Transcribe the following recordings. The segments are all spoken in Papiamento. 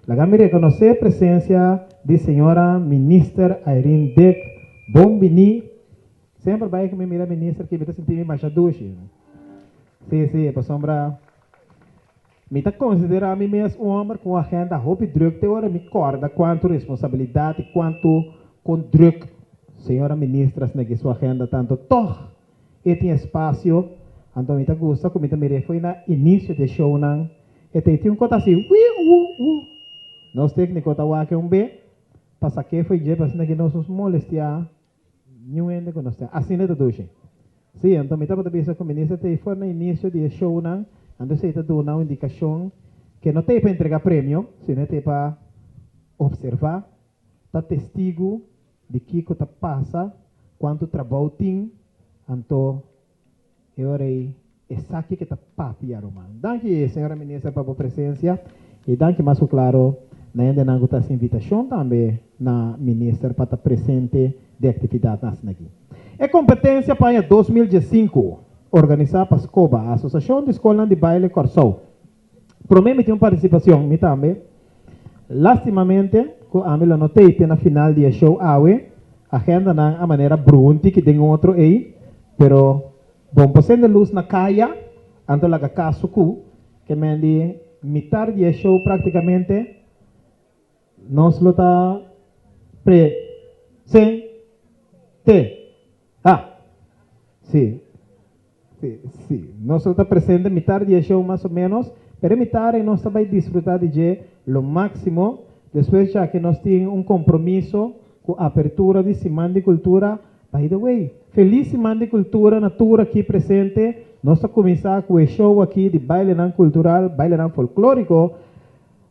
Laga mi rekonosé presensia di señora Minister Irene Dick. Bon biní. Semper bai ku mi mira minister aki mi ta sinti mi masha dushi. Sí, sí, pasobra mi ta konsiderá mi mes un hòmber ku un agenda hopi drùk te ora mi kòrda kuantu responsabilidat i kuantu kon drùk señora minister a sneki su agenda tantu tòg e tin espasio. Anto mi ta gusta ku mi ta mir'é fo'i na inisio di e shownan e ta tin un kos ta hasi wii wuu wuu. Nos tékniko ta wak un be pa sak'é fo'i dje pa asina ki nos no molestiá Niun hende ku nos ten. Asina ta dushi. Sí, anto mi tabata bisa ku minister ta ei for na inisio di e shownan, anto esei ta duna un indikashon ke no ta ei pa entrega premio, sino e ta ei pa opservá, ta testigu di kiko ta pasa, kuantu trabou tin, anto e ora ei esaki ke ta papia, ruman. Danki, señora minister, pa bo presensia i danki mas ku klaro na hendenan ku ta hasi invitashon tambe na minister pa ta presente di aktividatnan asina aki. E kompetensia pa aña 2015, organisá pa SCOBA, Asosashon di Skolnan di Baile Kòrsou. Promé mi tin un partisipashon, mi tambe. Lástimamente ku ami lo no t'ei te na final di e show awe. Agendanan a manera brunti ki den otro ei, pero bon por sende lus na kaya, anto laga kaso ku ke men di mitar di e show práktikamente nos lo ta pre sen te. Ha! Sí. Sí, sí. Nos lo ta presente mitar di e show mas o menos, pero e mitar ei nos ta bai disfruta di dje lo maximo. Despues djaki nos tin un compromiso cu apertura di Siman di Cultura. By the way, feliz Siman di Cultura na tur aki presente. Nos ta cuminsa cu e show aki di bailenan cultural, bailenan folklorico,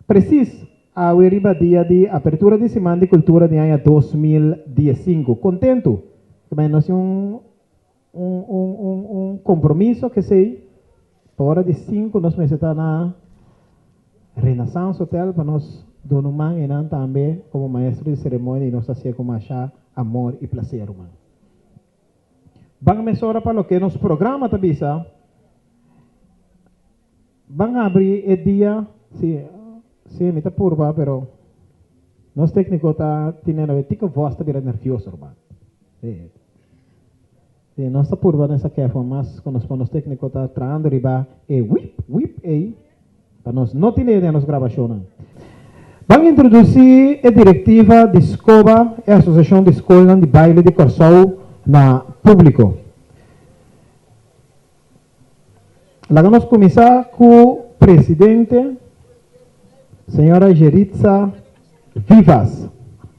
precies awe riba dia di apertura di Siman di Cultura di aña 2015. Contento? Nos tin un Un un un un compromiso kesey pa ora di sinku nos mester ta na Renaissance Hotel pa nos duna un man einan tambe como maestro di ceremonia y nos ta hacié cu masha amor y placer ruman. Ban mesora pa loke nos programa ta bisa. Ban habri e dia, si si mi ta purba pero nos tecnico ta tine e tiko voz ta bira nervioso ruman. Si si nos ta purba na esaki afo mas cu nos nos tecnico ta trahando riba e wip wip ey pa nos no tine den nos grabacionnan. Ban introduci e directiva di SCOBA, e Asociacion di Scolnan di Baile di Corsou na publico. Laga nos kuminsá ku presidente, señora Jeritza Vivas.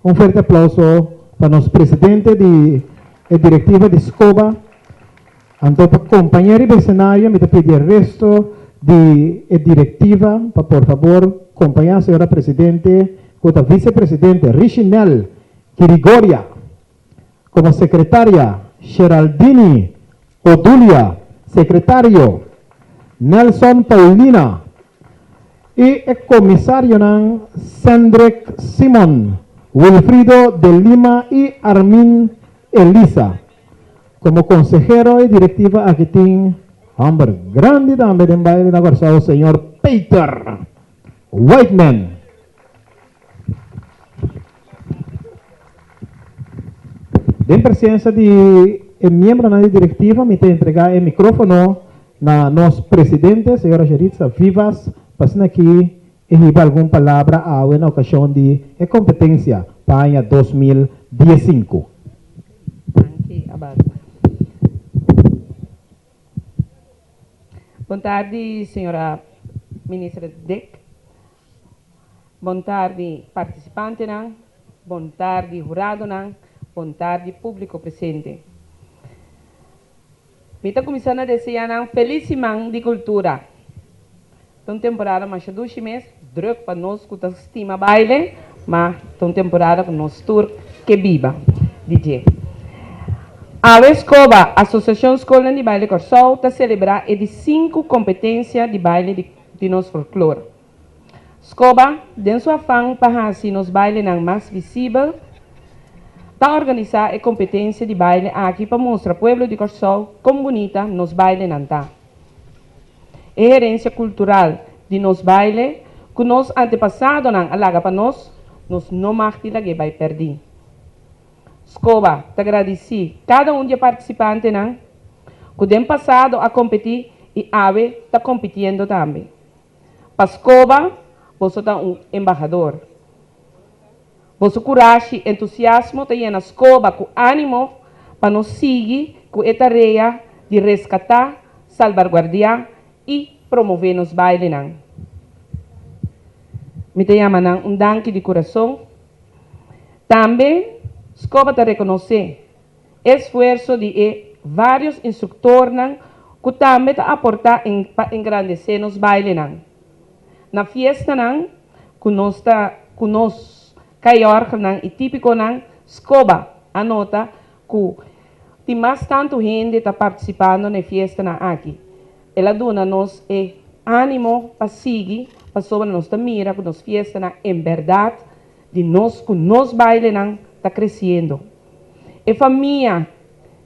Un fuerte aplauso pa nos presidente di e direktiva di SCOBA. Anto pa kompañá riba esenario mi ta pidi e resto di e direktiva pa por fabor kompañá señora presidente ku ta visepresidente Richinel Girigoria. Komo sekretaria, Sheraldini Odulia, sekretario, Nelson Paulina i e komisarionan Sendrick Simon, Wilfrido de Lima i Armin Elisa. Komo konsehero e direktiva aki tin hòmber grandi tambe den baile na Kòrsou, señor Peter Whiteman. Den presensa di e miembronan di direktiva mi ta entregá e mikrófono na nos presidente, señora Jeritza Vivas, pa asina aki e hiba algun palabra awe na okashon di e kompetensia pa aña 2015. Danki, Abad. Bon tardi, señora Minister Dick. Bon tardi partisipantenan, bon tardi huradonan, bon tardi públiko presente. Mi ta kuminsá na deseá nan felis siman di kultura. Ta un temporada masha dushi mes, drùk pa nos ku ta stima baile, ma ta un temporada ku nos tur ke biba di dje. Awe SCOBA, Asosiashon Skolnan di Baile Kòrsou, ta selebrá e di sinku kompetensia di baile di nos folklor. Scoba, den su afan pa hasi nos bailenan mas visibel, ta organisá e kompetensia di baile aki pa mustra pueblo di Kòrsou kon bunita nos bailenan ta. E herensia kultural di nos baile ku nos antepasadonan a laga pa nos, nos no mag di lag'é bai pèrdí. Scoba ta gradisí kada un di e partisipantenan ku den pasado a kompetí i awe ta kompitiendo tambe. Pa Scoba, boso ta un embahador. Boso kurashi, entusiasmo ta yena Scoba ku ánimo pa nos sigui ku e tarea di reskatá, salbarguardiá i promové nos bailenan. Mi ta yama nan un danki di kurason. Tambe Scoba ta rekonosé e esfuerso di e vários instruktornan ku tambe ta aportá pa engrandesé nos bailenan. Na fiestanan ku nos ta ku nos kaiòrgelnan i típikonan, Scoba a nota ku tin mas tantu hende ta partisipando na e fiestanan aki. El a duna nos e ánimo pa sigui pasobra nos ta mira ku nos fiestanan en bèrdat di nos ku nos bailenan ta kresiendo. E famia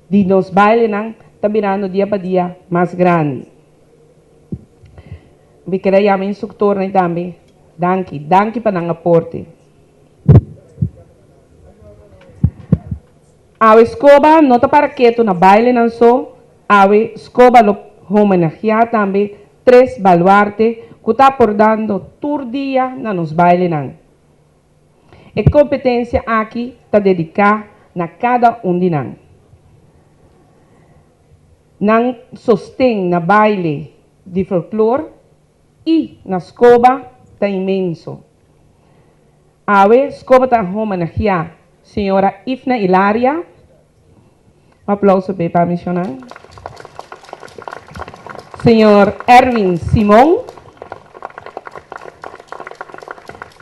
di nos bailenan ta birando dia pa dia mas grandi. Mi kere yama instruktornan tambe danki, danki pa nan aporte. Awe Scoba no ta para ketu na bailenan so, awe Scoba lo homenageá tambe tres baluarte ku ta apordando tur dia na nos bailenan. E kompetensia aki ta dediká na kada un di nan. Nan sosten na baile di folklor i na Scoba ta inmenso. Awe Scoba ta homenageá señora Ifna Ilaria. Un aplauso p'e pa mencioná. Señor Erwin Simon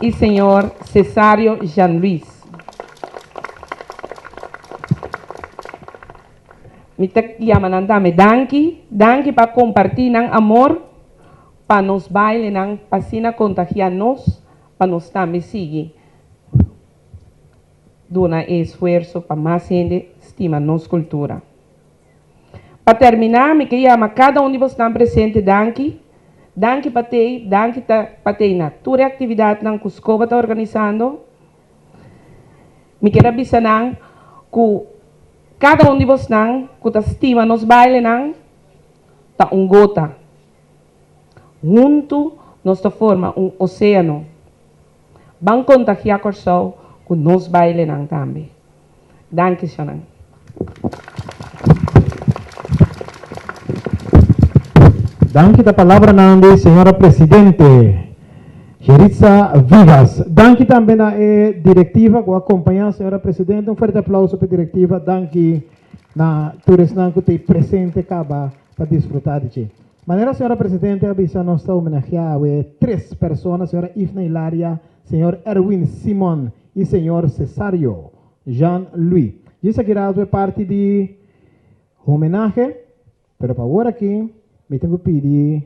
i señor Cesario Jean Luis. Mi ta yama nan tambe danki, danki pa kompartí nan amor pa nos bailenan pa asina kontagiá nos pa nos tambe sigui duna e esfuerso pa mas hende stima nos kultura. Pa terminá mi ke yama kada un di bosnan presente danki, danki pa tei, danki ta pa tei na tur e aktividatnan ku Scoba ta organisando. Mi kier a bisa nan ku kada un di bosnan ku ta stima nos bailenan ta un gota. Huntu nos ta forma un oséano. Ban kontagiá Kòrsou ku nos bailenan tambe. Danki shonnan. Danki ta palabranan di señora presidente Jeritza Vivas. Danki tambe na e direktiva ku a kompañá señora presidente. Un fuerte aplauso pa e direktiva. Danki na tur esnan ku ta presente kaba pa disfrutá di dje. Manera señora presidente a bisa nos ta homenageá awe tres persona, señora Ifna Hilaria, señor Erwin Simon i señor Cesario Jean Louis. Djis aki rato e parti di homenahe, pero pa awor aki mi tin ku pidi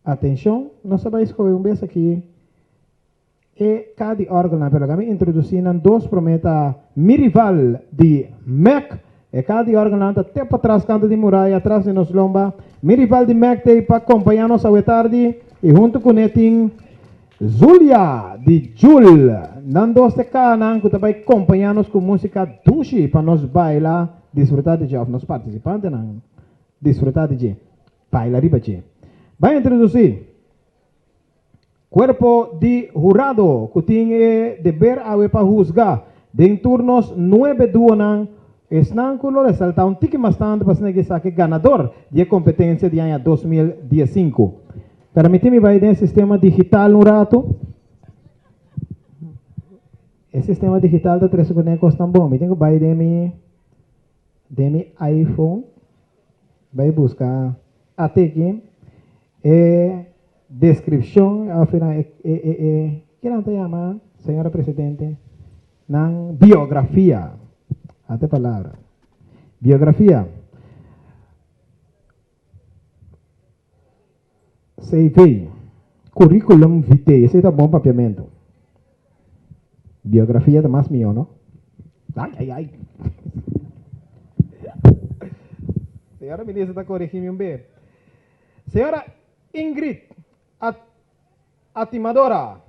atenshon. Nos ta bai skohe un bes aki E ka di orgelnan, pero laga mi introdusí nan dos promé ta mi rival di Mec. E ka di orgelnan ta te patras kantu di muraya, tras di nos lomba. Mi rival di Mec t'ei pa kompañá nos awe tardi i huntu kuné tin Zulia di Jul. Nan dos t'e kahanan ku ta bai kompañá nos ku músika dushi pa nos baila, disfrutá di dje òf nos partisipantenan disfrutá di dje, baila riba dje. Bai introdusí. Cuerpo di hurado cu tin e deber awe pa huzga den tur nos nuebe duonan, esnan cu lo resalta un tiki mas tanto pa asina esaki ganador di e competencia di aña 2015. Permiti mi bay den sistema digital un rato. E sistema digital ta trece cu ne cosnan bon. Mi tin cu bay den mi den mi iPhone bay busca ateki e Descripcion, of e e e e ke nan ta yama, señora presidente? Nan biografia. Ata e palabra. Biografia. CV. Curriculum vitae. Esei ta bon papiamentu. Biografia ta mas mihó, no? Ai, ai, ai. Señora minister ta corigi mi un be. Señora Ingrid a. Atimadora.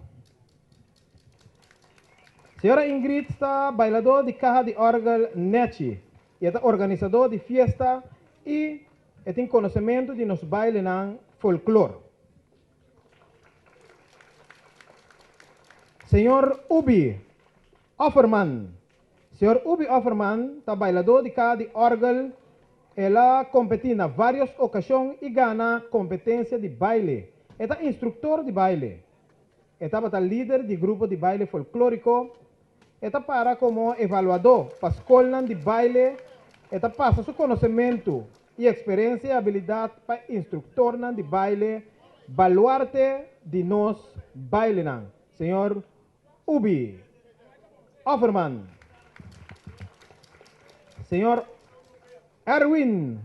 Señora Ingrid ta bailadó di kaha di òrgel Nechi i e ta organisadó di fiesta i e tin konosementu di nos bailenan folklor. Señor Ubi Offerman. Señor Ubi Offerman ta bailadó di kaha di òrgel. El a kompetí na vários okashon i gana kompetensia di baile. E ta instruktor di baile. E tabata lider di grupo di baile folklóriko. E ta para komo evaluadó pa skolnan di baile. E ta pasa su konosementu i eksperensia i abilidat pa instruktornan di baile, baluarte di nos bailenan. Señor Ubi Offerman. Señor Erwin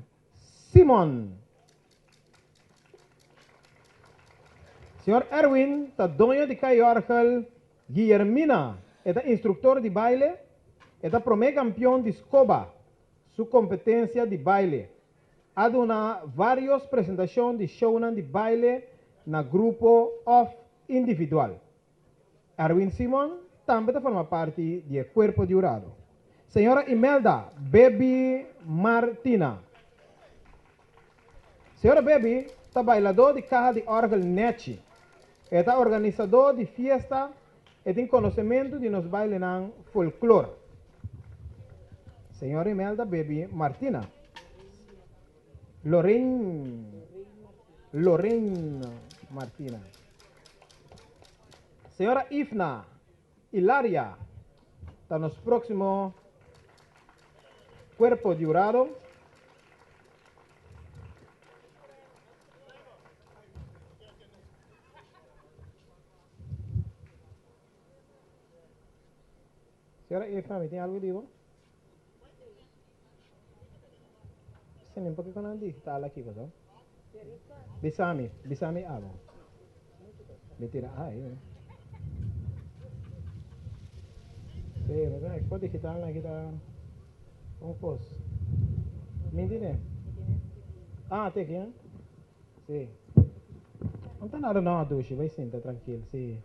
Simon. Señor Erwin ta doño di Kai Orgel Guillermina. E ta instruktor di baile. E ta promé kampion di Scoba su kompetensia di baile. A duna vários presentashon di shownan di baile na grupo òf individual. Erwin Simon tambe ta forma parti di e kuerpo di hurado. Señora Imelda Bebi Martina. Señora Bebi ta bailadó di kaha di òrgel Nechi. E ta organisadó di fiesta, e tin konosementu di nos bailenan folklor. Señora Imelda Bebi Martina. Lorraine Lorraine Martina. Señora Ifna Ilaria ta nos próksimo kuerpo di hurado. Señora Ifna, mi tin algu di bo? Sinin por kiko nan digital aki paso? Bisami, bisami abo. Mi tira ai. Sí, mi expo digital na kita un kos. Mi tine? Ah, te aquí, Sí. No ta nada no, dushi, bai sinta tranquil, sí.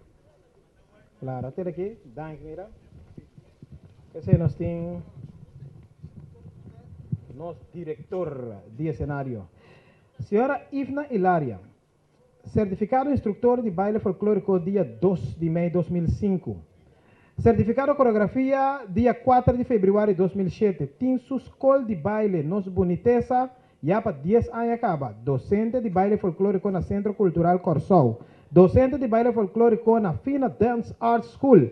Claro, te aki, dank mira. Ese nos tin nos director di escenario. Señora Ifna Ilaria, certificado instructor di baile folklorico dia 2 di mei 2005. Certificado coreografia dia 4 di februari 2007. Tin su school di baile Nos Bunitesa ya pa 10 aña caba. Docente di baile folklorico na Centro Cultural Corsou. Docente di baile folklorico na Fina Dance Arts School.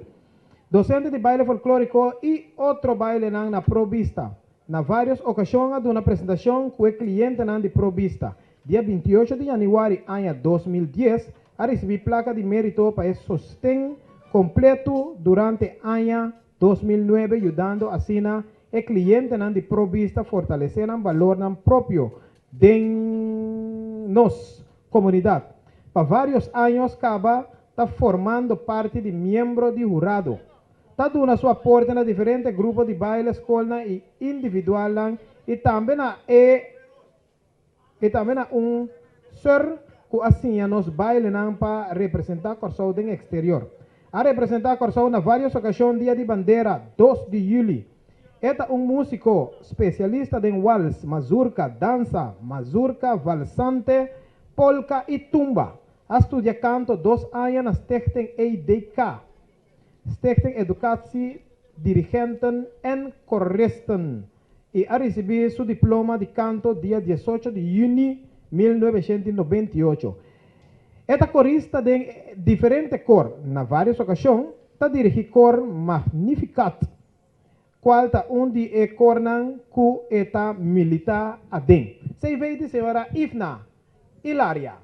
Docente di baile folklorico y otro bailenan na Pro Vista. Na varios ocasion a duna presentacion cu e clientenan di Pro Vista. Dia 28 di januari aña 2010 a ricibi placa di merito pa e sosten completo durante aña 2009 yudando asina e clientenan di Pro Vista fortalece nan balornan propio den nos comunidad. Pa varios años caba ta formando parti di miembro di hurado. Ta duna su aporte na diferente grupo di baile, scolnan y individualnan y tambe na e y tambe na un sir cu a siña nos bailenan pa representa Corsou den exterior. A representa Corsou na varios ocasion Dia di Bandera, 2 di juli. E ta un musico specialista den wals, mazurka, danza, mazurka, valsante, polka y tumba. A studia canto 2 aña na Stichting EDK. Stichting Educatie Dirigenten en Koristen. Y a recibi su diploma di canto dia 18 di juni 1998. E ta corista den diferente cor. Na varios ocasion, ta dirigi cor Magnificat, cual ta un di e cornan cu e ta milita aden. CV di señora Ifna Ilaria.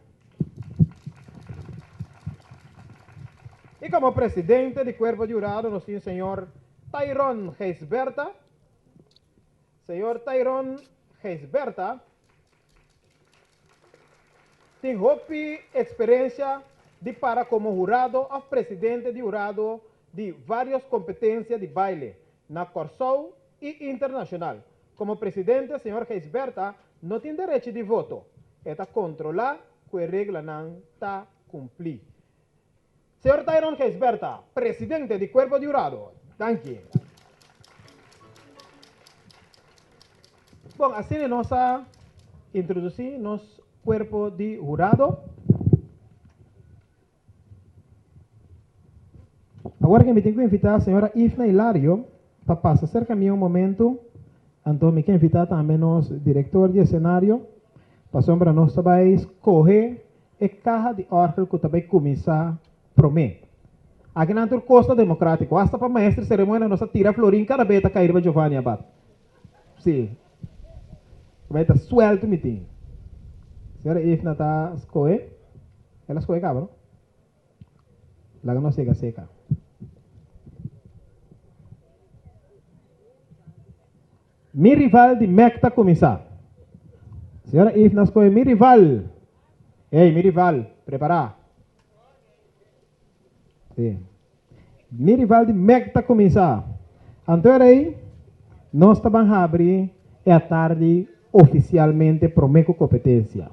Y como presidente di cuerpo di hurado nos tin señor Tyron Geisberta. Señor Tyron Geisberta tin hopi experiencia di para como hurado of presidente di hurado di varios competencia di baile na Corsou y internacional. Como presidente, señor Geisberta no tin derecho di voto. E ta controla cu e reglanan ta cumpli. Señor Tyron Gijsbertha, presidente di Cuerpo di Hurado. Danki. Bon, asina nos a introduci nos Cuerpo di Hurado. Awor ke mi tin ku invitá señora Ifna Hilario pa pasa serka mi un momentu, anto mi ke invitá tambe nos direktor di esenario, pasobra nos ta bai skohe e kaha di òrgel ku ta bai kuminsá promé. Akinan tur kos ta demokratiko, asta pa maestro di seremonia nos ta tira florin kada bes e ta kai riba Giovanni Abad. Sí. Bai ta suelto mi tin. Señora Ifna ta skohe. El a skohe kaba, no? Laga nos yega seka. Mi rival di Mec ta kuminsá. Señora Ifna skohe mi rival. Ey, mi rival, prepará. Sí. Mi rival di Mec ta kuminsá. Anto e rei, nos ta ban habri e atardi ofisialmente promé ku kompetensia.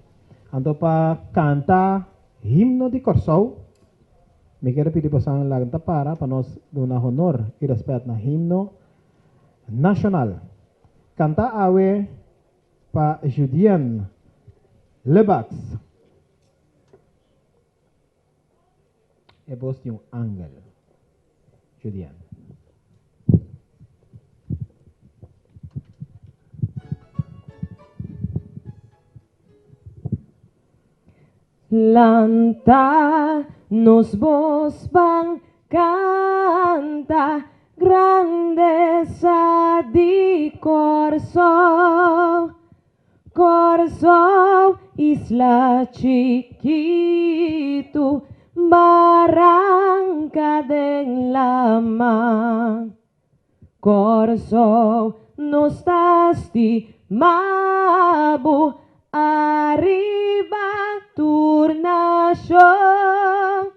Anto pa kanta himno di Kòrsou, mi kier pidi bosan laga ta para pa nos duna honor i rèspèt na himno nashonal. Kanta awe pa Judian Lebacs. E bos di un angel. Judian. Lanta nos bos ban kanta grandesa di Kòrsou. Kòrsou, isla chikitu, baranka den laman. Kòrsou, nos ta stima bo ariba tur nashon.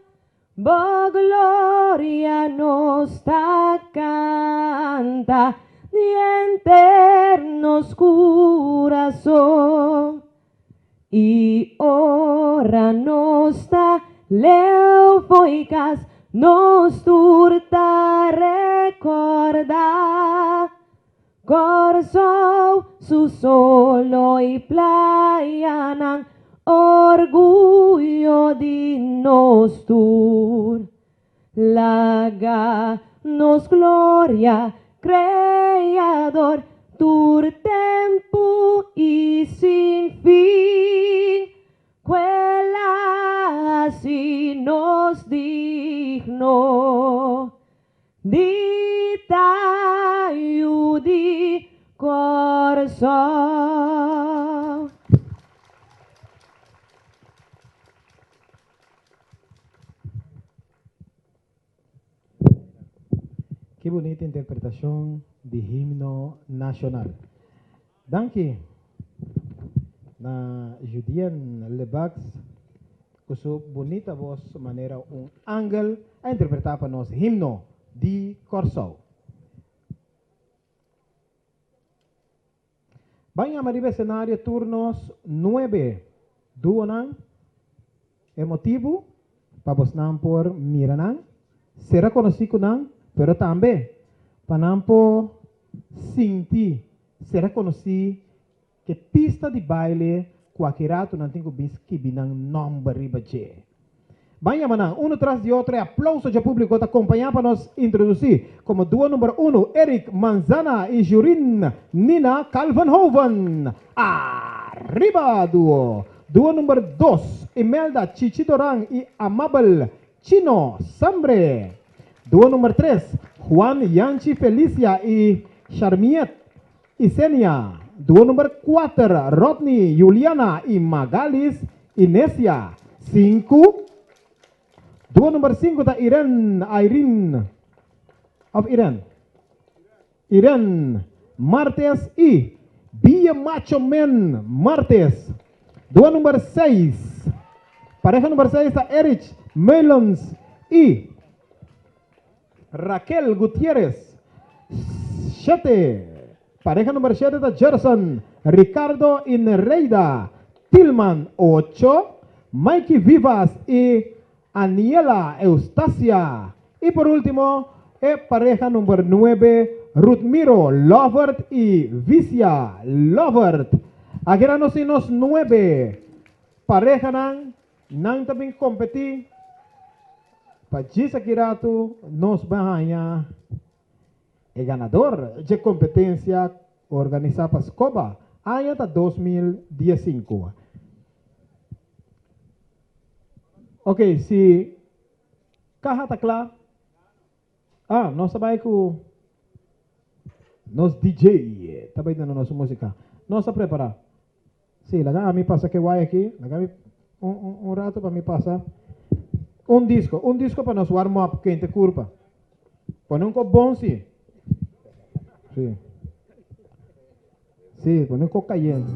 Bo gloria nos ta canta di henter nos curason. I ora nos ta leu fo'i cas, nos tur ta recorda Kòrsou su solo i playanan, orguyo di nos tur. Laga nos gloria Kreador tur tempu i sin fin, ku el a hasi nos digno. Di ta yu di Kòrsou. Ki bunita interpretashon di himno nashonal. Danki na Judien Lebacs ku su bunita bos manera un angel a interpretá pa nos himno di Kòrsou. Ban yama riba esenario tur nos nuebe duonan. E motibu pa bosnan por mira nan, sera konosí ku nan, pero tambe pa nan por sinti sera konosí ku e pista di baile ku aki ratu nan tin ku bin skibi nan nòmber riba dje. Ban yama nan unu tras di otro e aplouso dje públiko ta kompañá pa nos introdusí komo duo number unu Eric Manzana i Jurin Nina Kalvenhoven. Arriba duo! Duo number dos Imelda Chichi Doran i Amabel Chino Sambre. Duo number tres Juan Yanchi Felicia i Sharmiet Isenia. Duo number kuater Rodney Juliana i Magalis Inesia. Sinku. Duo number sinku ta Irene Irene of Irene? Irene Martes i Bie Macho Man Martes. Duo number seis. Pareha number seis ta Erich Meulens i Raquel Gutierrez. Shete. Pareha number shete ta Gerson Ricardo i Nereida Tilman. Ocho. Mikey Vivas i. Aniela Eustacia. I por último, e pareha number nuebe, Rutmiro Lovert i Vicia Lovert. Akira nos tin nos nuebe parehanan, nan ta bin kompetí pa djis aki ratu nos bai haña e ganador dje kompetensia organisá pa Scoba aña ta 2015. Ok, si kaha ta kla, ah, nos ta bai ku nos DJ ta bai duna nos músika. Nos ta prepará. Sí, laga ami pasa ke wai aki, laga mi un, un, un rato pa mi pasa un disko, un disko pa nos warm up kente kurpa. Pone un kop bon sí. Sí. Sí, pone un kop kayente.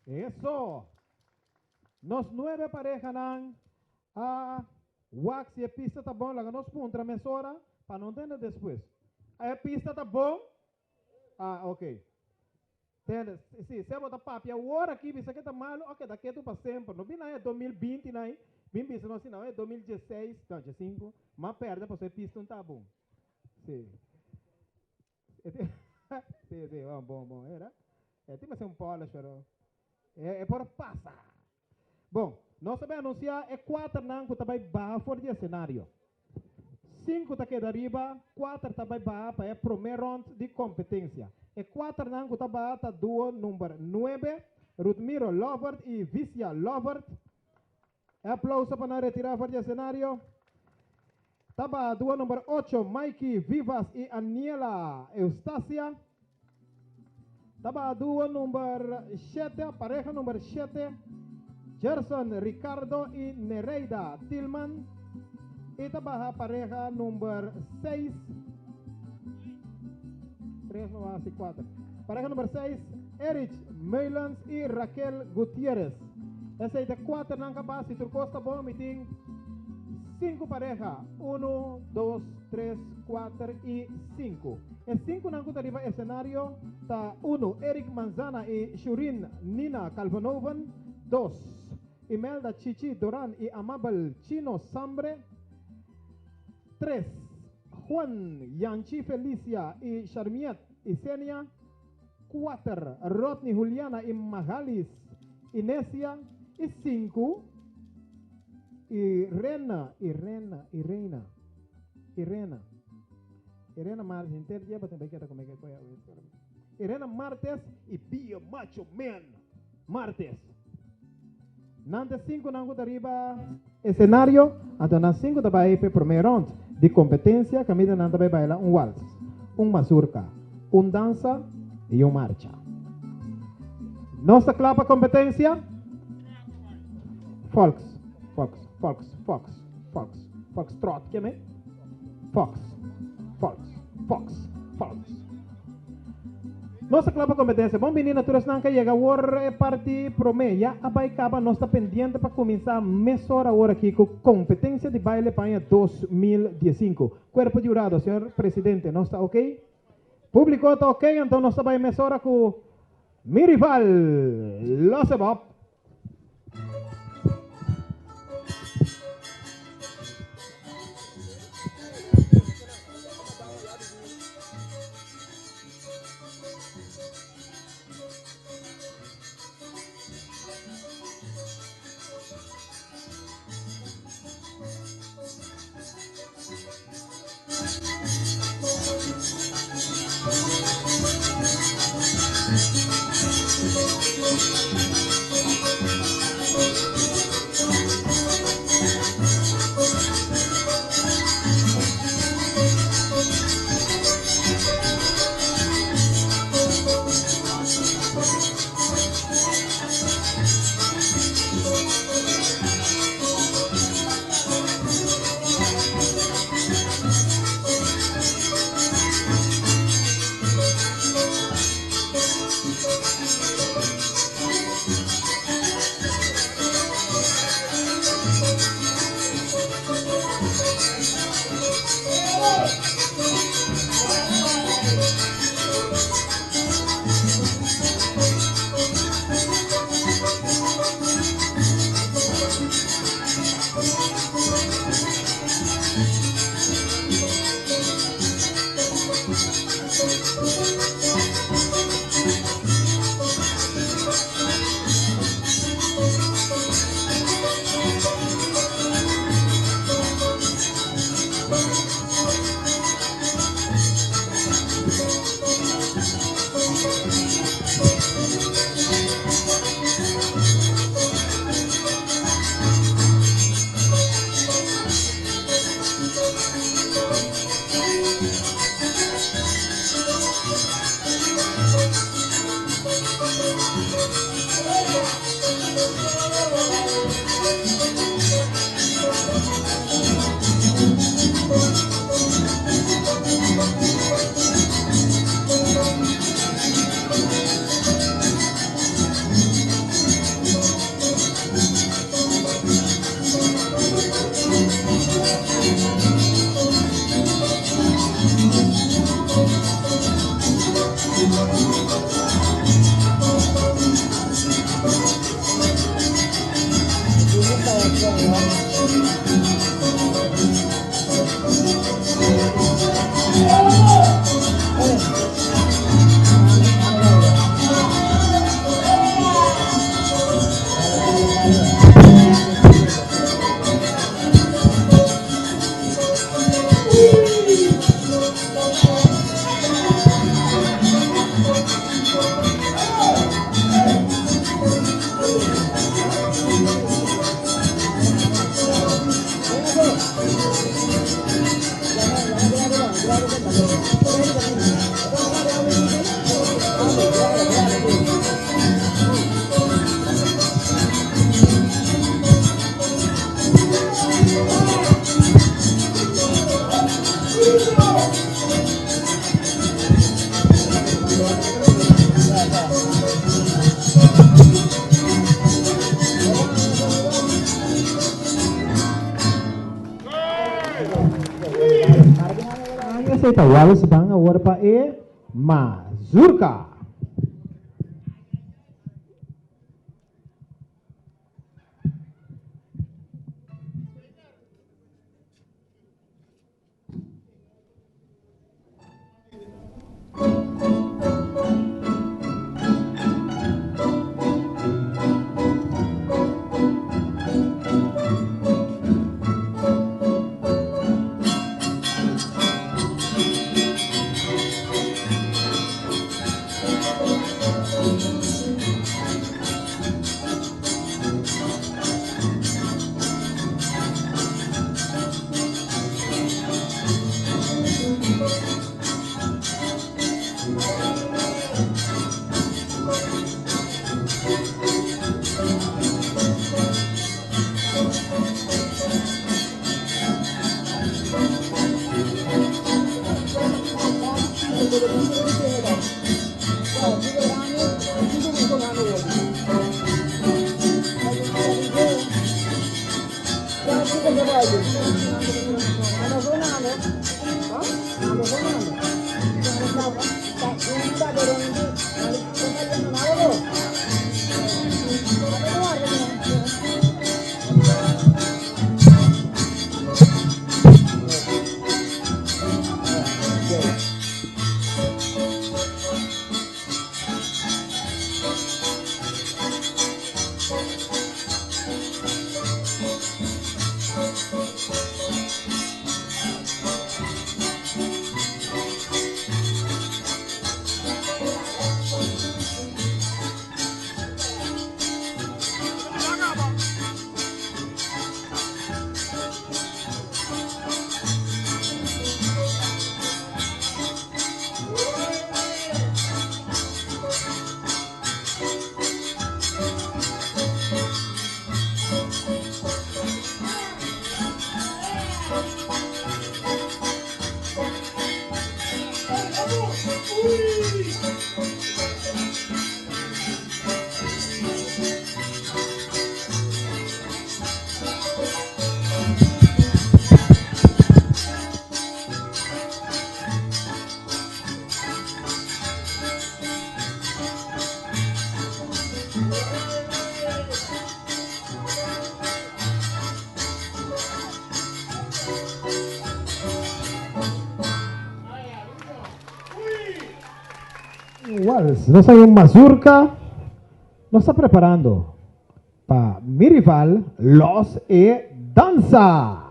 Eso! Nos nuebe parehanan a wak si e pista ta bon. Laga nos puntra mesora pa no tende despues. E pista ta bon? Ah, ok. Tende, si, si bo ta papia awor aki bisa ke ta malu, a keda ketu pa semper. No bin aña 2020 nai, bin bisa nos si no, 2016, no, 15, m'a perde pasobra e pista no ta bon. Si. Si, si, bon, bon, bon, era. E tin mester un polish, pero e, e por pasa. Bon, nos ta bai anunsiá e kuaternan ku ta bai baha for di esenario. Sinku ta keda riba, kuater ta bai baha pa e promé rònt di kompetensia. E kuaternan ku ta baha ta duo number nuebe, Rudmiro Lovert i Vicia Lovert. E aplouso pa nan retirá for di esenario. Ta baha duo number ocho, Mikey Vivas i Aniela Eustacia. Ta baha duo number shete, pareha number shete, Gerson Ricardo i Nereida Tilman. I ta baha pareha number seis, tres no hasi kuater. Pareha number seis, Erich Meulens i Raquel Gutierrez. Esei ta kuaternan kabas, si tur kos ta bon mi tin sinku pareha, unu, dos, tres, kuater i sinku. E sinkunan ku ta riba esenario ta, unu, Eric Manzana i Shurin Nina Calvanoven, dos, Imelda Chichi Doran i Amabel Chino Sambre, tres, Juan Yanchi Felicia i Sharmiet Isenia, kuater, Rodney Juliana i Magalis Inesia, i sinku, Irena, Irena, Irena, Irena, Irena Martes, henter dia bo tin bai keda come ke koe awe. Irena Martes i Be a Macho Man Martes. Nan ta sinkunan ku ta riba esenario, anto nan sinku ta bai p'e promé rònt di kompetensia kaminda nan ta bai baila un wals, un mazurka, un dansa i un marcha. Nos ta kla pa kompetensia? Fox, fox, fox, fox, fox, foxtrot, ke me? Fox, fox, fox, fox. Nos ta kla pa kompetensia. Bon bini na tur esnan ku a yega awor e parti promé. Ya a bai kaba, nos ta pendiente pa kuminsá mesora awor aki ku kompetensia di baile pa aña 2015. Kuerpo di hurado, señor presidente, nos ta okey? Públiko ta okey, anto nos ta bai mesora ku mi rival, Losebop. Esei ta wals ban awor pa e mazurka. Wals, nos hay un mazurka. Nos ta preparando pa mi rival Los e Danza.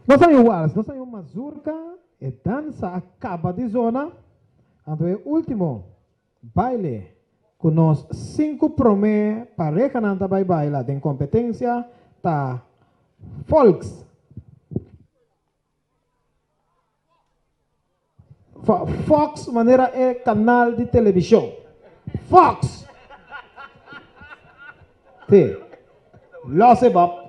Nos a yu wals, nos a yu mazurka, e dansa a kaba di zona, anto e ultimo baile ku nos sinku promé parehanan ta bai baila den kompetensia ta Folks. Fox manera e kanal di televishon. Fox! Sí. Los e Bob.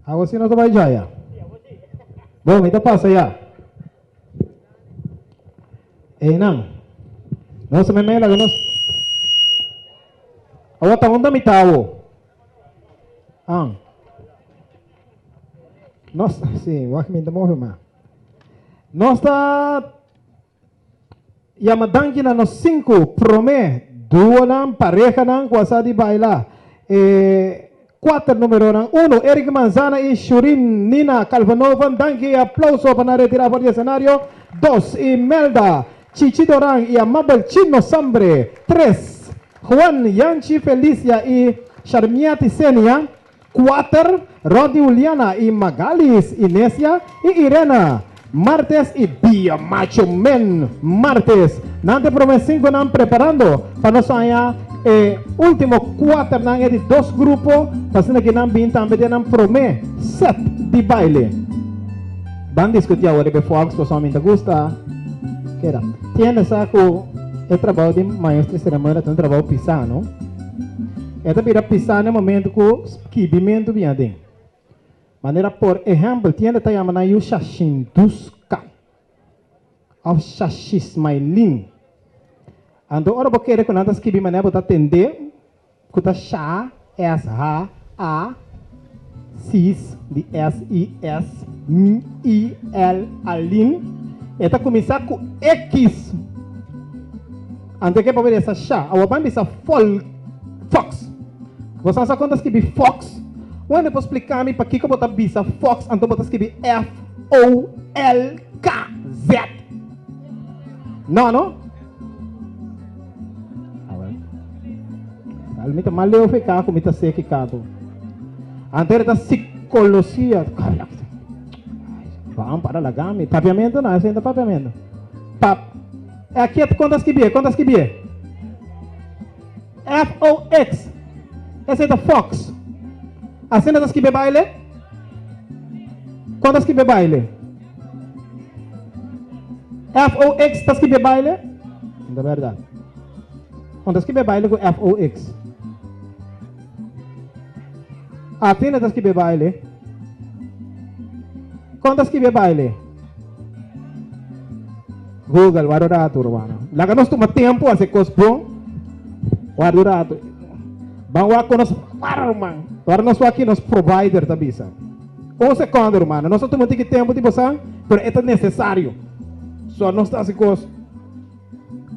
Awo si no ta bai djaya. Bon, mi ta pasa ya. Einan. Nos me me laga nos. Awo ta unda mi ta awo? Ah. Nos, si, wak mi ta move ma. Nos ta Yama danki na nos sinku promé duonan, parehanan, ku a sa di baila e kuater numeronan, Uno, Eric Manzana i Shurin Nina Calvanoven, danki i aplauso pa nan retirá for di esenario, Dos, Imelda Chichi Doran i Amabel Chino Sambre, Tres, Juan Yanchi Felicia i Sharmiati Senia, Kuater, Rodney Juliana i Magalis Inesia i Irena Martes i Bia Macho Men Martes. Nan ta e promé sinkunan preparando pa nos haña e último kuaternan e di dos grupo pa asina ki nan bin tambe den nan promé sèt di baile. Ban diskutí awor riba e Fox pasobra mi ta gusta keda. Tiende sa ku e trabou di maestro di seremonia ta un trabou pisá no. E ta bira pisá na e momento ku skibimentu bin aden. Manera por ehèmpel, tienda ta yama nan yu Shashinduska òf Shashismailin. Anto ora bo kere ku nan ta skibi manera bo ta tendé ku ta Sha, S H A, Sis di S I S M I L Alin, e ta kuminsá ku X. Anto e ke papia di esa sha. Awor ban bisa fol fox. Bo sa sa kon ta skibi fox? Un hende por splika mi pakiko bo ta bisa fox anto bo ta skibi F O L K Z? No, no? Ah, wel. Mi ta mal leu feka ku mi ta seki kanto. Antes ta psicologia. Vamos para lagami. Papiamento no, ese papiamento. Pap. Aqui é conta skibie, conta skibie. F-O-X. Ese ta Fox. Asina ta skibi baile? Kon ta skibi baile? F-O-X ta skibi baile? Ta bèrdat. Kon ta skibi baile ku F-O-X? Asina ta skibi baile? Kon ta skibi baile? Google, warda un ratu, rumannan. Laga nos tuma tempu hasi kos bon. Warda un ratu. Ban wak ku nos para, ruman. Ora nos wak ki nos provider ta bisa. Un sekondo, rumannan. Nos ta tuma un tiki tempu di bosan, pero e ta nesesario. So nos ta hasi kos.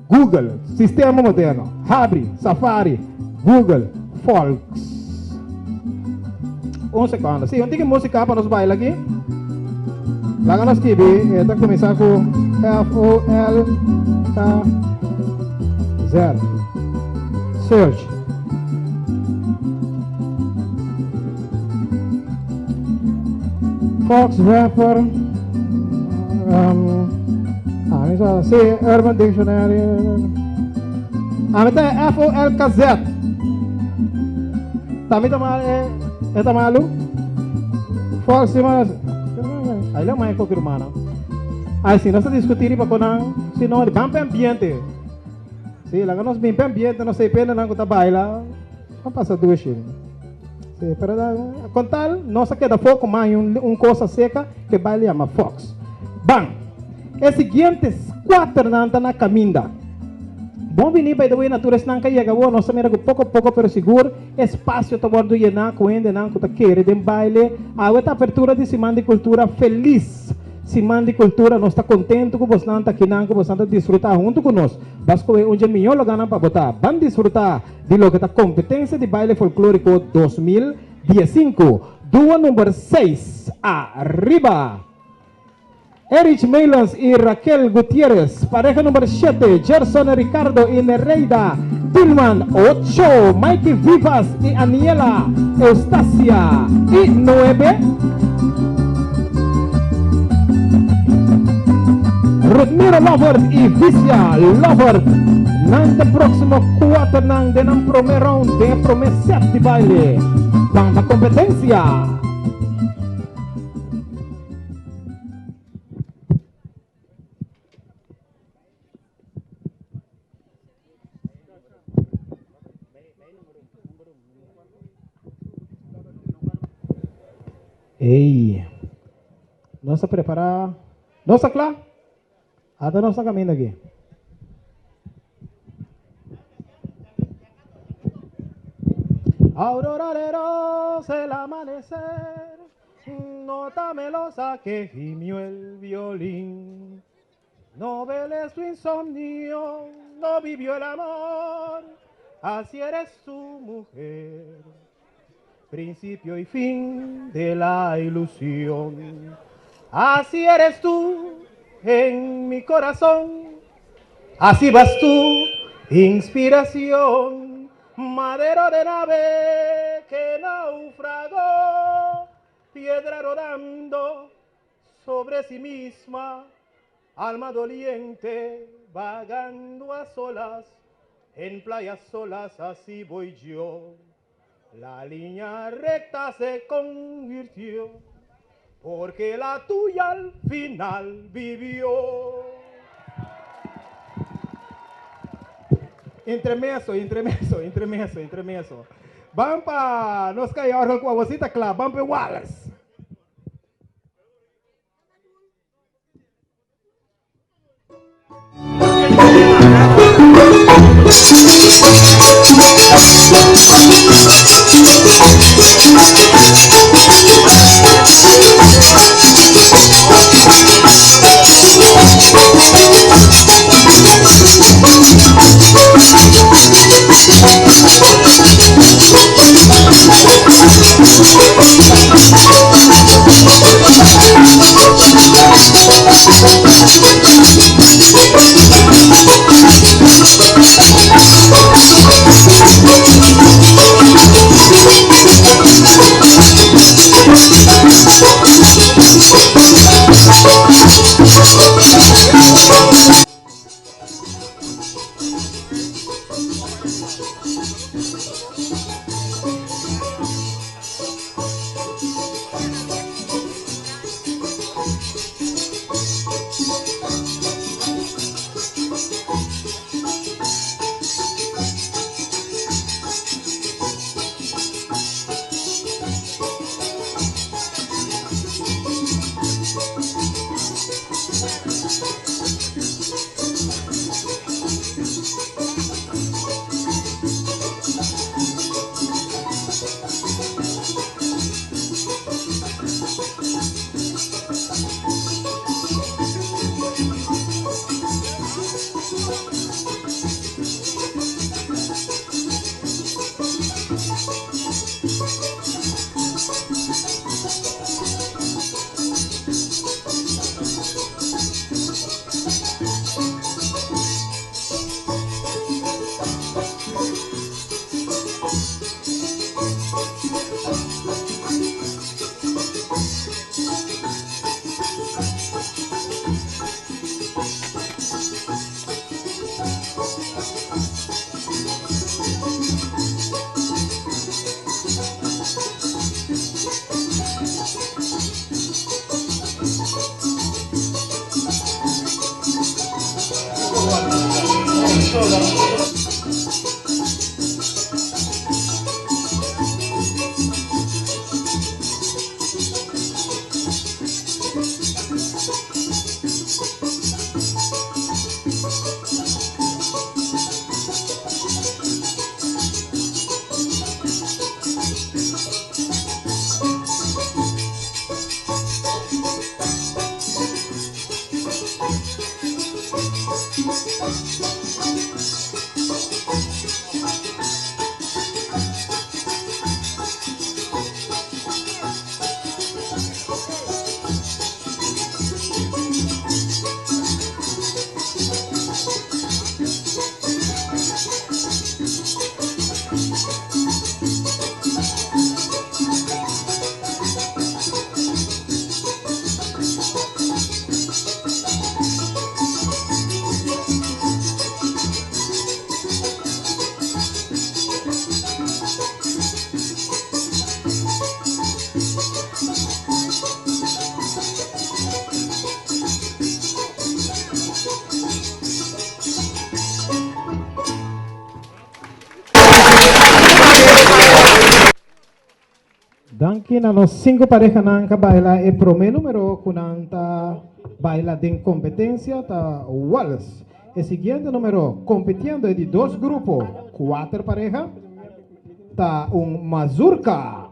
Google, sistema moderno. Habri, Safari, Google, Folks. Un sekondo. Sí, un tiki músika pa nos baila aki. Laga nos skibi, e ta kuminsá ku F O L K Z. Search. Fox Rapper. Um, ah, mi sa, sí, Urban Dictionary. Ah, mi ta F O L K Z. Ta mi ta mal, eh, e ta malu? Fox, sí, mas. Aí lá mais qualquer humano. Aí sim, nós discutir para conan, se não, bam pa ambiente. Sí, laga nos bin pa ambiente, nos sei pena nan ku ta baila. Ban pasa dushi. Sí, pero da, con tal nos a keda foco mas un, un cosa seca que baile llama Fox. Ban. E siguiente cuaternan ta na caminda. Bon bini by the way na tur esnan ka yega awor. Nos ta mira ku poko poko pero sigur espacio ta wordo yená ku hendenan ku ta kere den baile. Awe ta apertura di Siman di Cultura. Feliz Siman di Cultura. Nos ta contento ku bosnan ta akinan, ku bosnan ta disfruta hunto ku nos. Bas kohe un dje mihó loganan pa bo ta. Ban disfruta di loke ta Competencia di Baile Folklorico 2015. Duo number seis ariba! Erich Meilans y Raquel Gutierrez, pareha number shete, Gerson Ricardo y Nereida Tilman, ocho, Mikey Vivas y Aniela Eustacia, y nuebe, Rudmiro Lovert y Vicia Lovert. Nan ta próximo cuaternan den nan prome round den e prome set di baile. Ban pa competencia! Ey, nos a prepara, nos ta kla? Ata nos ta caminda aki. Aurora de rosa el amanecer, nota melosa que gimió el violín. No veles tu insomnio, no vivió el amor, así eres tu mujer. Principio y fin de la ilusión. Así eres tú en mi corazón. Así vas tú, inspiración. Madero de nave que naufragó, piedra rodando sobre sí misma, alma doliente vagando a solas, en playas solas así voy yo. La línea recta se convirtió, porque la tuya al final vivió. Entremeso, entremeso, entremeso, entremeso. Ban pa nos kai orgel ku awosita kla, ban pa e wals. Danki na nos cinco parehanan ka baila e prome numero ku nan ta baila den kompetensia ta wals. E siguiente numero kompetiendo e di dos grupo, kuater pareha, ta un mazurka.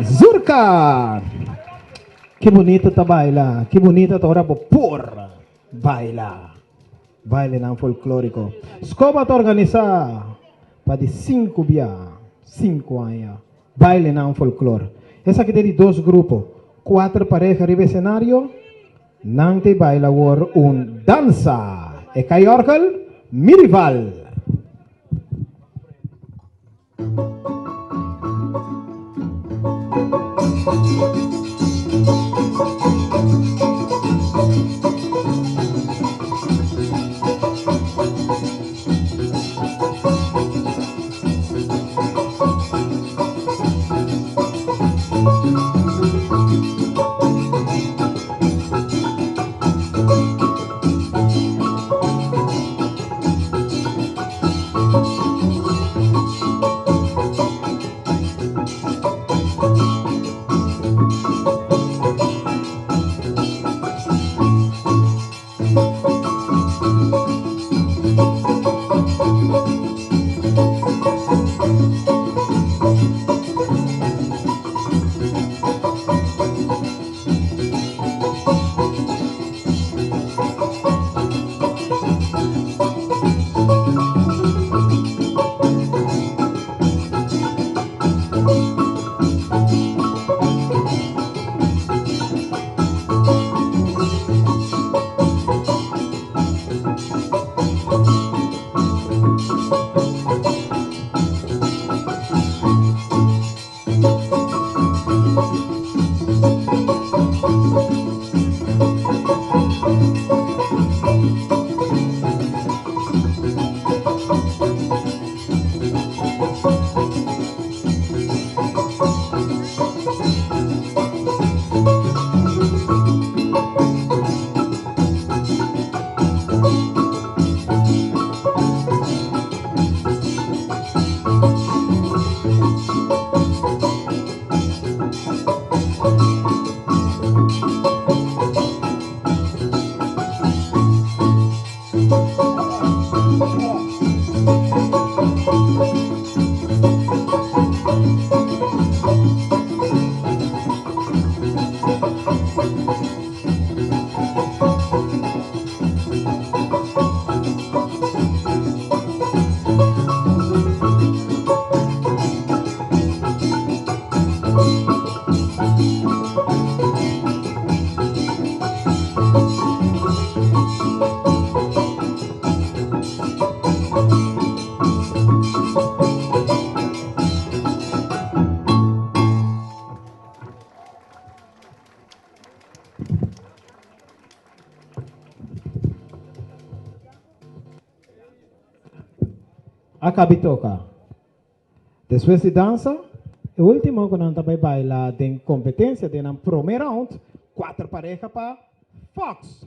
Zurka! Ki bunito ta baila, ki bunito ta ora bo por baila bailenan folkloriko. Scoba ta organisa. Pa di 5 bia, 5 aña, bailenan folklor. Esaki ta di dos grupo, 4 pareha riba escenario, nan ta baila awor un dansa. E kai orgel, Mi Rival. A caba di toca. Despues di dansa, e ultimo cu nan ta bay baila den competencia den prome round, 4 pareha pa Fox.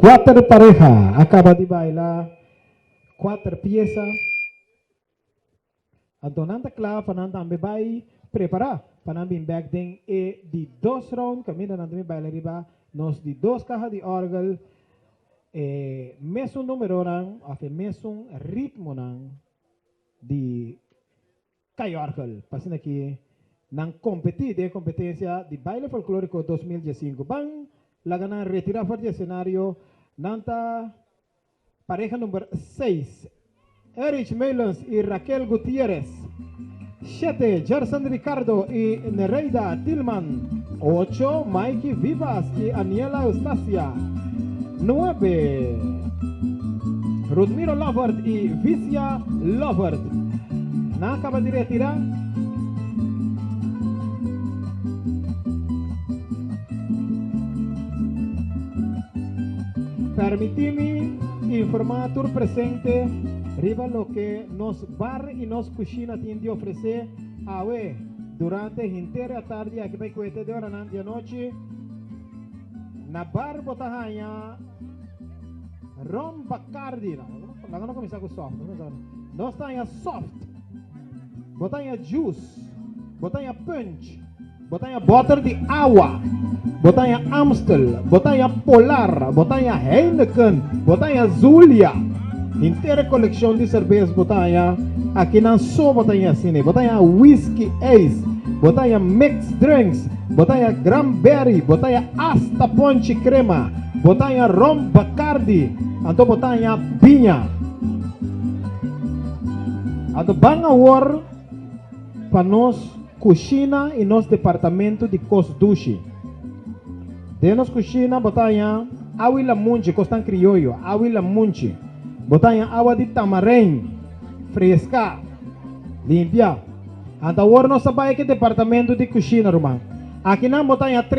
Kuater pareha a kaba di baila kuater piesa. Anto nan ta kla pa nan tambe bai prepará pa nan bin bèk den e di dos round kaminda nan ta bin baila riba nos di dos kaha di òrgel e mesun numeronan òf e mesun ritmonan di Kai-òrgel pa asina ki nan kompetí den e kompetensia di Baile Folklóriko 2015. Ban laga nan retirá for di esenario. Nan ta pareha number seis, Erich Meulens i Raquel Gutierrez, shete, Gerson Ricardo i Nereida Tilman, ocho, Mikey Vivas i Aniela Eustacia, nuebe, Rudmiro Lovert i Vicia Lovert. Nan a kaba di retirá. Permití mi informá tur presente riba loke nos bar i nos kushina tin di ofresé awe durante henter e atardi aki pa e kuete di oranan di anochi. Na bar bo ta haña rom Bacardi. Laga nos kuminsá ku soft. Nos ta haña soft. Bo ta haña juice. Bo ta haña punch. Bo ta haña bòter di awa. Bo ta haña Amstel. Bo ta haña Polar. Bo ta haña Heineken. Bo ta haña Zulia. Henter e kolekshon di serbes bo ta haña akinan so bo ta haña asina. Bo ta haña whisky ijs. Bo ta haña mixed drinks. Bo ta haña granberry. Bo ta haña asta ponchi krema. Bo ta haña rom Bacardi. Anto bo ta haña biña. Anto ban awor pa nos kushina i nos departamento di kos dushi. Den nos kushina bo ta haña awa i lamunchi, kosnan krioyo, awa i lamunchi. Bo ta haña awa di tamarein, freska, limpia. Anto awor nos ta bai ku e departamento di kushina, ruman. Akinan bo ta haña tres.